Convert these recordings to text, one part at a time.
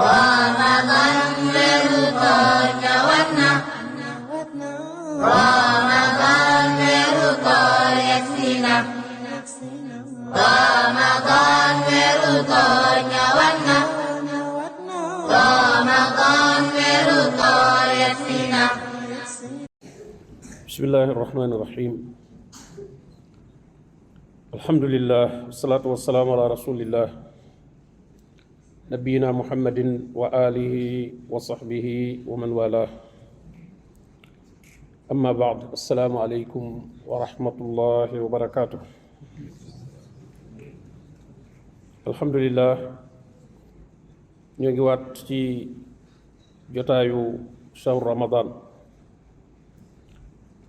Ramadan weeru koor ñëwaat na Ramadan weeru koor yegsi na Ramadan weeru koor ñëwaat na Ramadan weeru koor yegsi na Bismillahi rahmani rahim alhamdulillah wassalatu wassalamu ala rasulillah nabiyina muhammadin wa alihi wa sahbihi wa man wala amma ba'd assalamu alaykum wa rahmatullahi wa barakatuh alhamdulillah ñoo ngi waat ci jotaayu shahru ramadan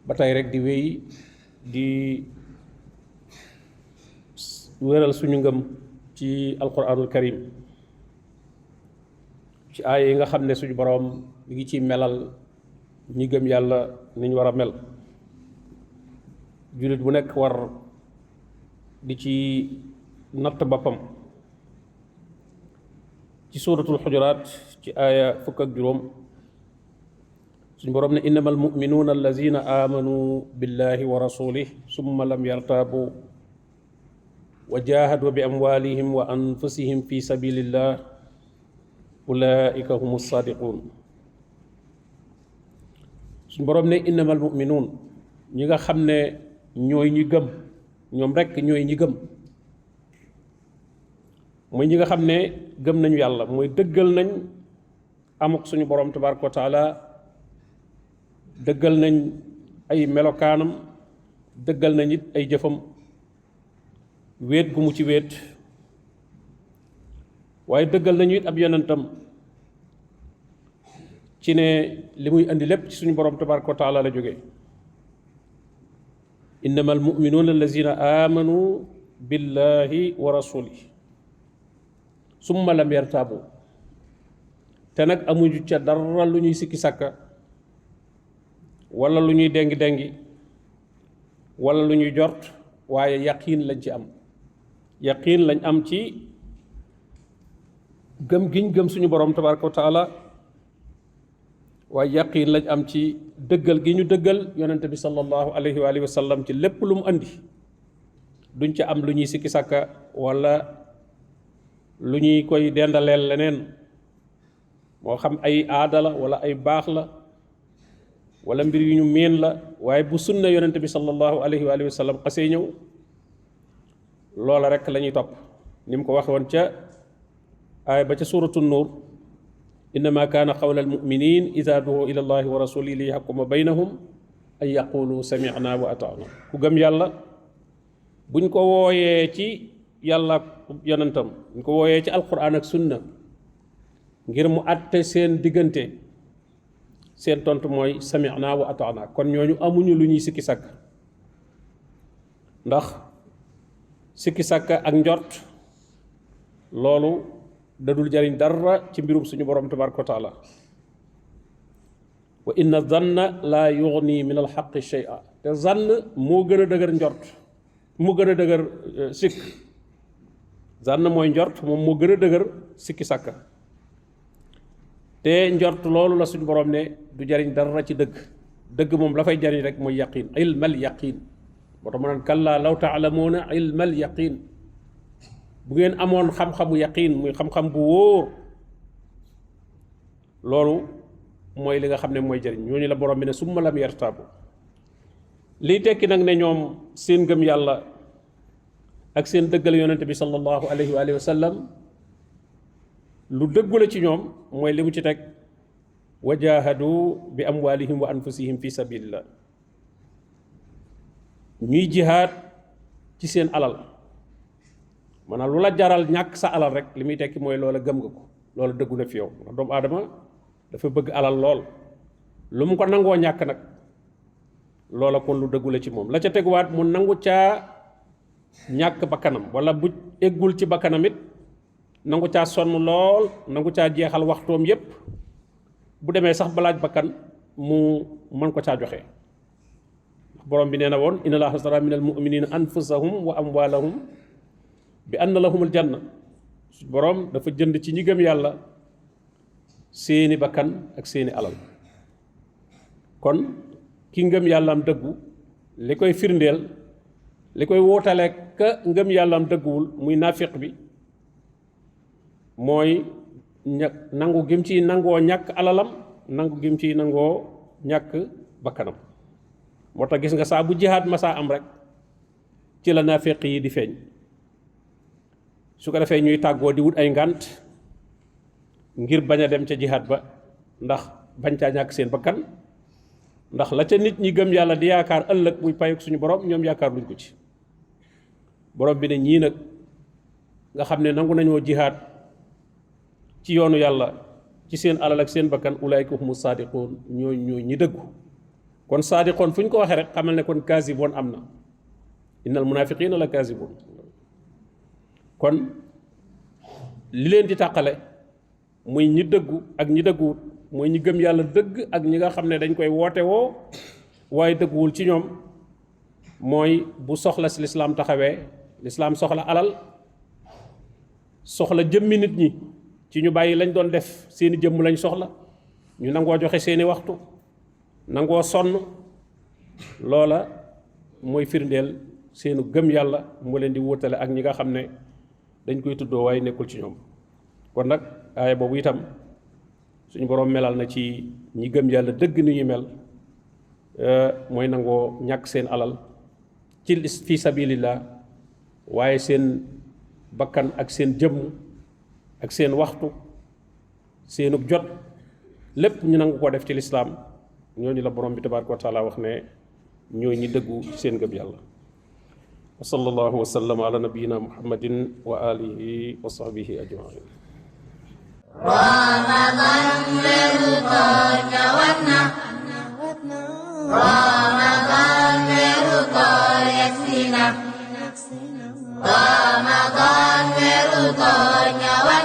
ba tey rek di wéy di wéral suñu ngëm ci alquranul karim ci aaya yi nga xam ne suñu boroom mi ngi ci melal ñi gëm yàlla ni ñu war a mel jullit bu nekk war di ci natt boppam ci suuratul xujuraat ci aaya 15 suñu boroom ne innamal muminuuna allazina amanu billahi wa rasulih summa lam yartaabu wa jahadu bi amwalihim wa anfusihim fi sabilillah ulaika humu sadiqun suñu boroom ne innamal muminuun ñi nga xam ne ñooy ñi gëm ñoom rekk ñooy ñi gëm mooy ñi nga xam ne gëm nañu yàlla mooy dëggal nañ amuk suñu boroom tabaraka wa taala dëggal nañ ay melokaanam dëggal nañ it ay jëfam wéet gu mu ci wéet waaye dëggal nañu it ab yonentam ci ne li muy indi lépp ci suñu borom tabaraka wa taala la jóge innama almuminuuna allazina amanu billahi wa rasulih summa lam yartaabu te nag amuñu ca dara lu ñuy sikki sàkka wala lu ñuy dengi wala lu ñuy jort waaye yaqiin lañ ci am yaqiin lañ am ci gëm giñ gëm suñu borom tabaraka wa taala waaye yaqiin lañ am ci dëggal gi ñu dëggal yonente bi sallallahu alayhi wa alihi wa sallam ci lépp lu mu andi duñ ca am lu ñuy sikki sàkka wala lu ñuy koy dendaleel leneen moo xam ay aada la wala ay baax la wala mbir yu ñu miin la waaye bu sunna yonente bi sallallahu alayhi wa alihi wa sallam xasee ñëw loola rek la ñuy topp ni mu ko waxe woon ca aaya ba ca suratu nuur innama kaana qawla almuminin ida duu ila allahi wa rasulihi li yaxkuma baynahum an yaqulu samicna wa ataana ku gëm yàlla buñ ko wooyee ci yàlla yonentam buñ ko wooyee ci alquran ak sunna ngir mu àtte seen diggante seen tontu mooy samicna wa ataana kon ñooñu amuñu lu ñuy sikki sàkk ndax sikki sàkk ak njort loolu dadul jariñ dara ci mbirum suñu borom tabaraka wa taala wa inna zanna laa yugni min alxaqi shay'a te zann moo gën a dëgër njort moo gën a dëgër sikk zann mooy njort moom moo gën a dëgër sikki sàkka te njort loolu la suñu borom ne du jariñ dara ci dëgg moom la fay jariñ rek mooy yaqin ilmal yaqin moo tax mu naan kallaa law taalamuuna ilmal yaqin bu ngeen amoon xam-xamu yaqin muy xam-xam bu wóor loolu mooy li nga xam ne mooy jariñ ñooñu la borom bi ne summa lam yartaabu lii tekki nag ne ñoom seen gëm yàlla ak seen dëggal yonente bi sallallahu alayhi wa alihi wa sallam lu dëggu la ci ñoom mooy li mu ci teg wa jaahadu bi amwalihim wa anfusihim fi sabilillah ñuy jihaad ci seen alal maanaam lu la jaral ñàkk sa alal rek li muy tekki mooy loola gëm nga ko loola dëggu na fi yow ndax doomu aadama dafa bëgg alal lool lu mu ko nangoo ñàkk nag loola kon lu dëggu la ci moom la ca teguwaat mu nangu caa ñàkk bakkanam wala bu eggul ci bakkanam it nangu caa sonn lool nangu caa jeexal waxtoom yépp bu demee sax balaaj bakkan mu mën ko caa joxe borom bi nee na woon inna allaha astara min al muminina anfusahum wa amwalahum bi anna lahumul janna borom dafa jënd ci ñi gëm yàlla seeni bakkan ak seeni alal kon ki ngëm yàllaam dëggu li koy firndeel li koy wootale ka ngëm yàllaam dëgguwul muy naafiq bi mooy nangu gim ci nangoo ñàkk alalam nangu gim ci nangoo ñàkk bakkanam moo tax gis nga saa bu jihaad masaa am rek ci la naafiq yi di feeñ su ko defee ñuy tàggoo di wut ay ngànt ngir bañ a dem ca jihaad ba ndax bañ caa ñàkk seen bakkan ndax la ca nit ñi gëm yàlla di yaakaar ëllëg muy payuk suñu borom ñoom yaakaar luñ ko ci borom bi ne ñii nag nga xam ne nangu nañoo jihaad ci yoonu yàlla ci seen alal ak seen bakkan ulaayka humu saadiqoon ñooy ñi dëggu kon saadiqoon fu ñu ko waxee rek xamal ne kon kaasiboon am na innal munafiqina la kaasiboon kon li leen di tàqale muy ñi dëggu ak ñi dëgguwut mooy ñi gëm yàlla dëgg ak ñi nga xam ne dañ koy woote woo waaye dëgguwul ci ñoom mooy bu soxla si lislaam taxawee lislaam soxla alal soxla jëmmi nit ñi ci ñu bàyyi lañ doon def seeni jëmm lañ soxla ñu nangoo joxe seeni waxtu nangoo sonn loola mooy firndeel seenu gëm yàlla moo leen di wutale ak ñi nga xam ne dañ koy tuddoo waaye nekkul ci ñoom kon nag aaya boobu itam suñu boroom melal na ci ñi gëm yàlla dëgg ni ñu mel mooy nangoo ñàkk seen alal ci fi sabilillah waaye seen bakkan ak seen jëmm ak seen waxtu seenug jot lépp ñu nangu ko def ci lislaam ñooñu la borom bi tabaaraka wa taala wax ne ñooy ñi dëggu ci seen gëm yàlla wa sallallahu wa sallam ala nabiyyina muhammadin wa alihi wa sahbihi ajmain رمضان ورقاك ونا رمضان ورقاك يكفينا رمضان ورقاك ونا